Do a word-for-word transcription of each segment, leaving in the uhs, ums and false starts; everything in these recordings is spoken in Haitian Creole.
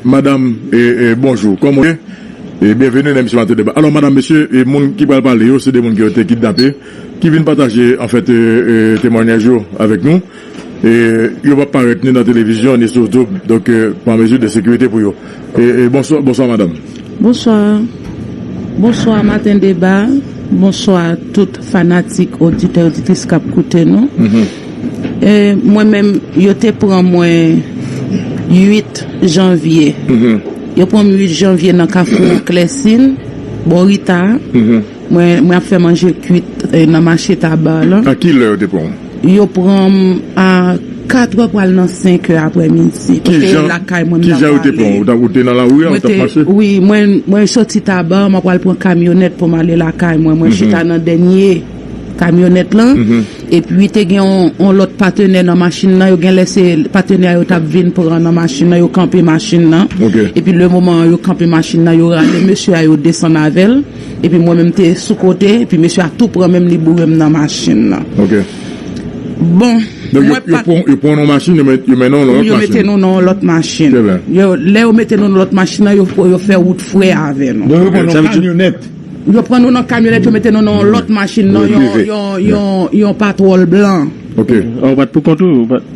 Madanm, e, e, bonjou. Kòman w ye? E byenveni nan emisyon Maten Deba. Alò, madanm, mesye, e moun ki pral pale yo, se de moun ki yo te kidnape, ki vin pataje, anfèt, e, e, temwanyaj yo avèk nou. E yo p ap parèt ni nan televizyon, ni sou YouTube, donk, e, pran mezi de sekirite pou yo. E, e, bonswa, bonswa, madanm. Bonswa. Bonswa, Maten Deba. Bonswa, tout fanatik, oditè, oditris k ap koute nou. E, mwen menm, yo te pran mwen uit janvye. Yo pran m uit janvye nan Kafou Klèsin, bò Rita. Mwen, mwen ap fè manje kwit, e, nan mache Taba lan. A ki lè yo te pran w? Yo pran m a katrè pral nan senkè aprèmidi. Kote lakay mwen, m t ap pale. Kijan yo te pran w? Ou t ap, ou te nan lari a, ou t ap mache? Wi, mwen, mwen soti Taba, mwen pral pran kamyonèt pou m ale lakay mwen. Mwen chita nan dènye kamyonèt lan. Epi te gen yon, yon lòt patenè nan machin nan. Yo gen lè se patenè yo t ap vin pran nan machin nan, yo kanpe machin nan. Epi le moman yo kanpe machin nan, yo rale mesye a, yo desann avè l. Epi mwen menm te sou kote, epi mesye a tou pran men m, li boure m nan machin nan. Bon, donk, yo, mwen yo pa pran, yo pran w nan machin, yo met, yo mennen w nan yon lòt machin. Yo mete nou nan yon lòt machin. Yo, lè yo mete nou nan lòt machin nan, yo, yo fè wout frè avè nou. Donk, yo pran w nan kamyonèt. Yo pran nou nan kamyonèt, yo mete nou nan yon lòt machin, nan yon, yon, yon, yon patwòl blan. Ok. Ah, ou pa t pou kont ou? Ou pa t,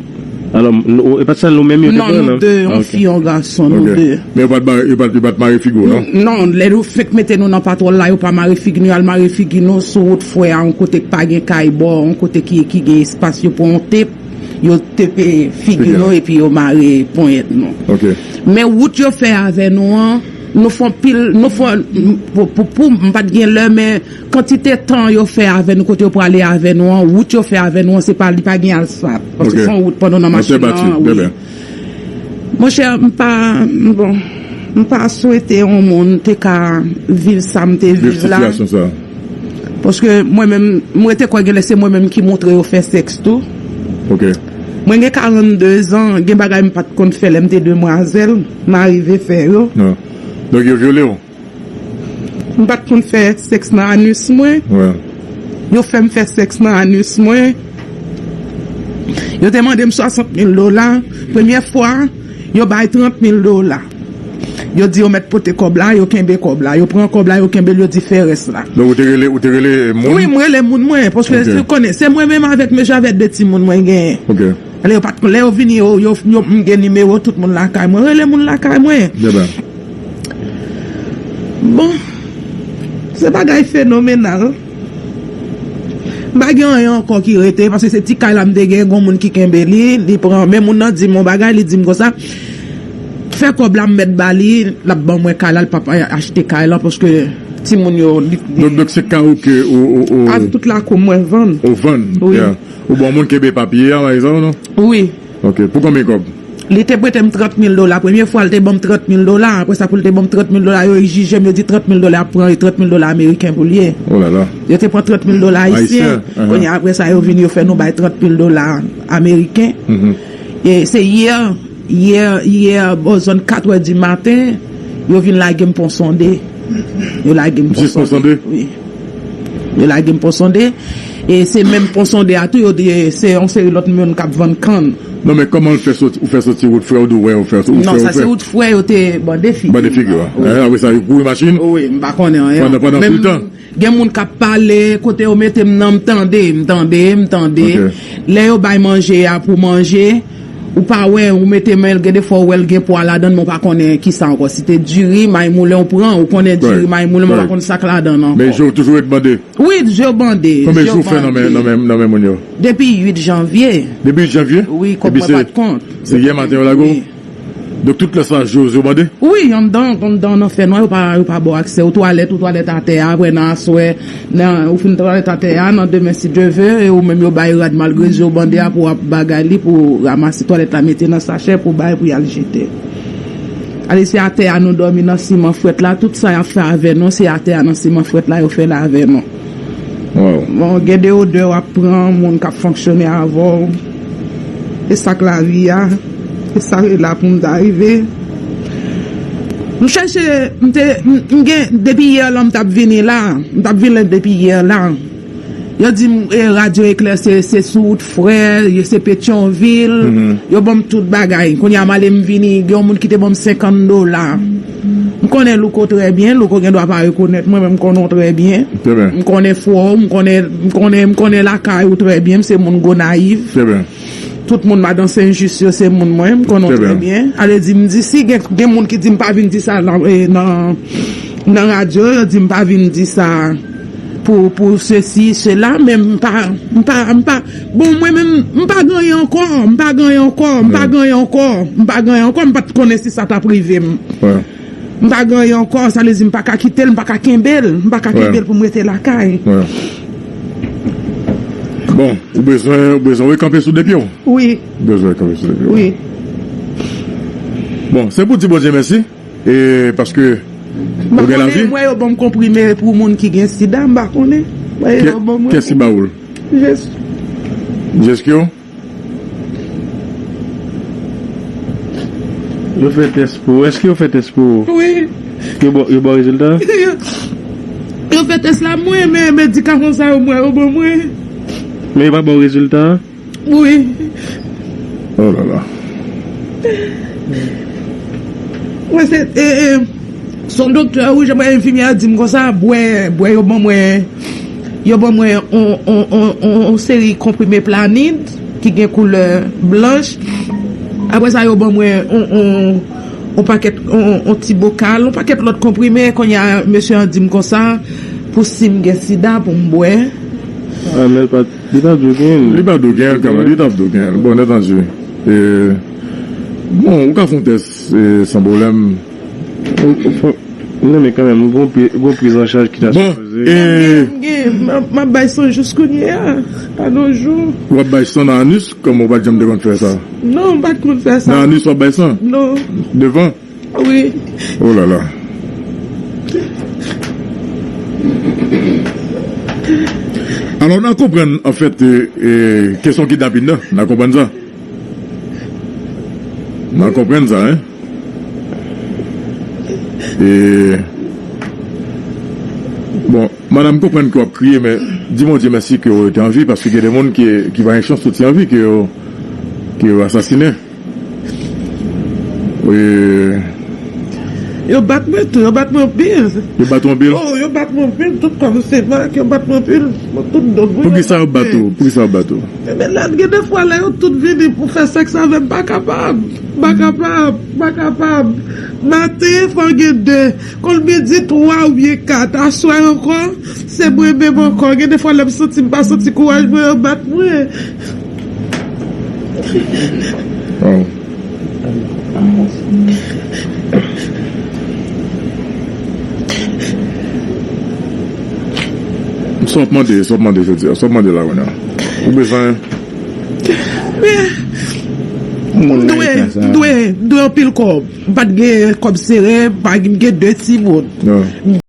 alò, nou, e pa t sèl nou menm yo te pran, non? Non, nou de, yon fi, yon gason, nou de. Men yo pa t mare, yo pa t, yo pa t mare figi w, non? Non, lè yo fenk mete nou nan patwòl la, yo pa mare figi nou, y al mare figi nou sou wout frè a, yon kote k pa gen kay bò, yon kote ki, ki gen espas, yo pran yon tep, yo tepe figi nou, epi yo mare ponyèt nou. Ok. Men wout yo fè avè nou an, nou fè anpil, nou fè, pou, pou, pou, m pa t gen lè, men kantite tan yo fè avè nou, kote yo prale avè nou an, wout yo fè avè nou an, se pa, li pa gen asfalt. Paske se yon wout pandan nan machin nan, wi. Monchè, m pa, bon, m pa swete yon moun te ka viv sa m te viv la. Viv sitiyasyon sa. Paske mwen menm, m rete kwè gen lè se mwen menm ki montre yo fè sèks tou. Ok. Mwen gen karannde zan, gen bagay m pa t konn fè lè m te demwazèl, m arive fè yo. Non. Donk yo vyole w? M pa t konn fè sèks nan anis mwen. Yo fè m fè sèks nan anis mwen. Yo te mande m swasant mil dola. Premyè fwa, yo bay trant mil dola. Yo di yo mèt pote kòb la, yo kenbe kòb la. Yo pran kòb la, yo kenbe l, yo di fè rès la. Donk ou te rele, ou te rele moun? Wi, m rele moun mwen, paske ou konnen, se mwen menm avèk mesye avèk de timoun mwen genyen. Ok. Lè yo pa t, lè yo vini, yo, yo, yo, m gen nimewo tout moun lakay mwen. Rele moun lakay mwen. Bon, se bagay fenomenal. M pa gen anyen ankò ki rete, paske se ti kay la m te gen, gon moun ki kenbe li, li pran, men moun nan di m yon bagay, li di m konsa, fè kòb la m mèt ba li, l ap ban mwen kay la, l p ap achte kay la, paske timoun yo, li, li. Donk, donk se kay ou ke ou, ou, ou. A, tout lakou mwen vann. Ou vann? Wi. Yeah. Ou bon moun kenbe papye a, pa egzanp, non? Wi. Ok, pou konbyen kòb? Li te prete m trant mil dola. Premye fwa, li te ban m trant mil dola. Apre sa, pou li te ban m trant mil dola, yo jije m, yo di trant mil dola ap pran, e trant mil dola ameriken pou l ye. Oh là là. Yo te pran trant mil dola ayisyen. Ayisyen, ahan. Kounye a, apre sa, yo vin, yo fè nou bay trant mil dola ameriken. Mhm. E se yè, yè, yè, bò zòn katrè di maten, yo vin lage m Pon Sonde. Yo lage m Pon Sonde. Jis Pon Sonde? Wi. Yo lage m Pon Sonde. E se menm Pon Sonde a tou, yo di, e, se yon seri lòt moun k ap vann kann. Non, men kòman l fè soti, ou fè soti wout frè, ou di w wè, ou fè, ou fè, ou fè? Non, sa se wout frè, yo te bande figi. Bande figi, wi. Wi. Eh, apre sa, yo kouri machin? Wi, m pa konnen anyen. Pandan, pandan tout tan? Gen moun k ap pale, kote yo mete m nan, m tande, m tande, m tande. Ok. Lè yo bay manje a pou manje, ou pa wè, ou mete men l, gen de fwa ou wè l gen pwa ladan l, men ou pa konnen kisa ankò. Si te diri, may moulen ou pran, ou konnen diri, may moulen, men ou pa konn sa k ladan l ankò. Men je w toujou ret bande? Wi, je w bande. Konbyen jou w fè nan men, nan men, nan men moun yo? Depi uit janvye. Depi uit janvye? Wi, kòb mwen pa t kont. Epi se, se yè maten yo lage w? Wi. Donk, tout lè sa, je w bande? Wi, anndan, anndan nan fènwa, yo pa, yo pa ba w aksè. Ou twalèt, ou twalèt atè a, apre nan aswè, nan, ou fin twalèt atè a, nan demen, si Dye ve, e ou menm yo bay rad malgre je w bande a pou w ap bagay li, pou w ranmase twalèt la, mete nan sachè, pou w bay, pou y al jete. Ale, se atè a nou dòmi nan siman frèt la, tout sa y ap fè avè nou, se atè a nan siman frèt la, yo fè l avè nou. Bon, gen de odè w ap pran, moun k ap fonksyone avè w. E sa k lavi a, e sa k la pou m ta rive. M chèche, m te, m, m gen, depi yè lan m t ap vini la, m t ap vini depi yè lan. Yo di m, e, Radyo Eklè se, se sou wout Frè, yo se Petyonvil. Yo ban m tout bagay. Kounye a m ale m vini, gen yon moun ki te ban m senkant dola. M konnen Louko trè byen, Louko gen dwa pa rekonèt mwen, men m konnen w trè byen. M konnen fò w, m konnen, m konnen, m konnen lakay ou trè byen, m se moun Gonayiv. Tout moun madan Sen Jis yo se moun mwen, m konnen w trè byen. Ale di m di si gen, gen moun ki di m pa vin di sa nan, e, nan, nan radyo, yo di m pa vin di sa pou, pou sesi, sela, men m pa, m pa, m pa, bon, mwen menm, m pa gen anyen ankò, m pa gen anyen ankò, m pa gen anyen ankò, m pa gen anyen ankò, m pa t konnen si sa t ap rive m. M pa gen anyen ankò, sa vle di m pa ka kite l, m pa ka kenbe l, m pa ka kenbe l pou m rete lakay. Bon, ou bezwen, ou bezwen rekanpe sou de pye w? Wi. Ou bezwen rekanpe sou de pye w? Wi. Bon, se pou di Bondye mèsi, e paske ou gen lavi. M pa konnen, m wè yo ban m konprime pou moun ki gen sida, m pa konnen. M wè yo ban mwen. Kiyès ki ba ou l? Jezi. Jezi ki yo? Yo fè tès pou ou. Èske yo fè tès pou ou? Wi. Yo ba, yo ba w rezilta? Yo, yo fè tès la mwen, men medikaman sa yo mwen, yo ban mwen. Men yo pa ba w rezilta a? Wi. Oh la la. Mwen se, e, e, se yon doktè, wi, jan mwen enfimyè a di m konsa, bwè, bwè, yo ban mwen, yo ban mwen on, on, on, on, on seri konprime Planid ki gen koulè blanch. Apre sa, yo ban mwen on, on, on pakèt, on, on, on ti bokal, on pakèt lòt konprime. Kounye a, mesye an di m konsa, pou si m gen sida, pou m bwè. Ah, men l pa t, li pa t dwe genyen l. Li pa t dwe genyen l, kanmenm, li t ap dwe genyen l. Bon, nèt anvi. E, bon, ou ka fè yon tès, e, san pwoblèm. Ou, ou fè, non, men kanmenm, gon pri-, gon priz an chaj ki ta sipoze. Bon, e, m gen, m gen, m ap, m ap bay san jis kounye a, pa nan jou. W ap bay san nan anis, kòman w pa t janm te konn fè sa? Non, m pa t konn fè sa. Nan anis w ap bay san? Non. Devan? Wi. Oh la la. Alò, n a konprann, anfèt, e, e, kesyon kidnapin nan, n a konprann sa. N a konprann sa, en. E, bon, madanm, m konprann ke w ap kriye, men di Bondye mèsi ke w rete an vi, paske gen de moun ki, ki pa gen chans soti an vi, ke yo, ke yo asasinen. Wi. Yo bat mwen tou, yo bat mwen anpil. Yo bat ou anpil? Oh, yo bat mwen anpil, tout kò m se mak, yo bat mwen anpil. Mwen tout do mwen. Poukisa yo bat ou? Poukisa yo bat ou? Ebyen, lè, gen de fwa, lè yo tout vini pou fè sèks avè m, m pa kapab. M pa kapab, m pa kapab. Maten, fò gen de. Kon l midi, twa oubyen kat. Aswè ankò, se mwen menm ankò. Gen de fwa, lè m santi m pa santi kouraj mwen, yo bat mwen. Waw. Sa w ap mande, sa w ap mande jodi a, sa w ap mande la kounye a. Ou bezwen. M dwe, m dwe, m dwe anpil kòb. M pa t gen kòb sere, m pa gen, m gen de timoun.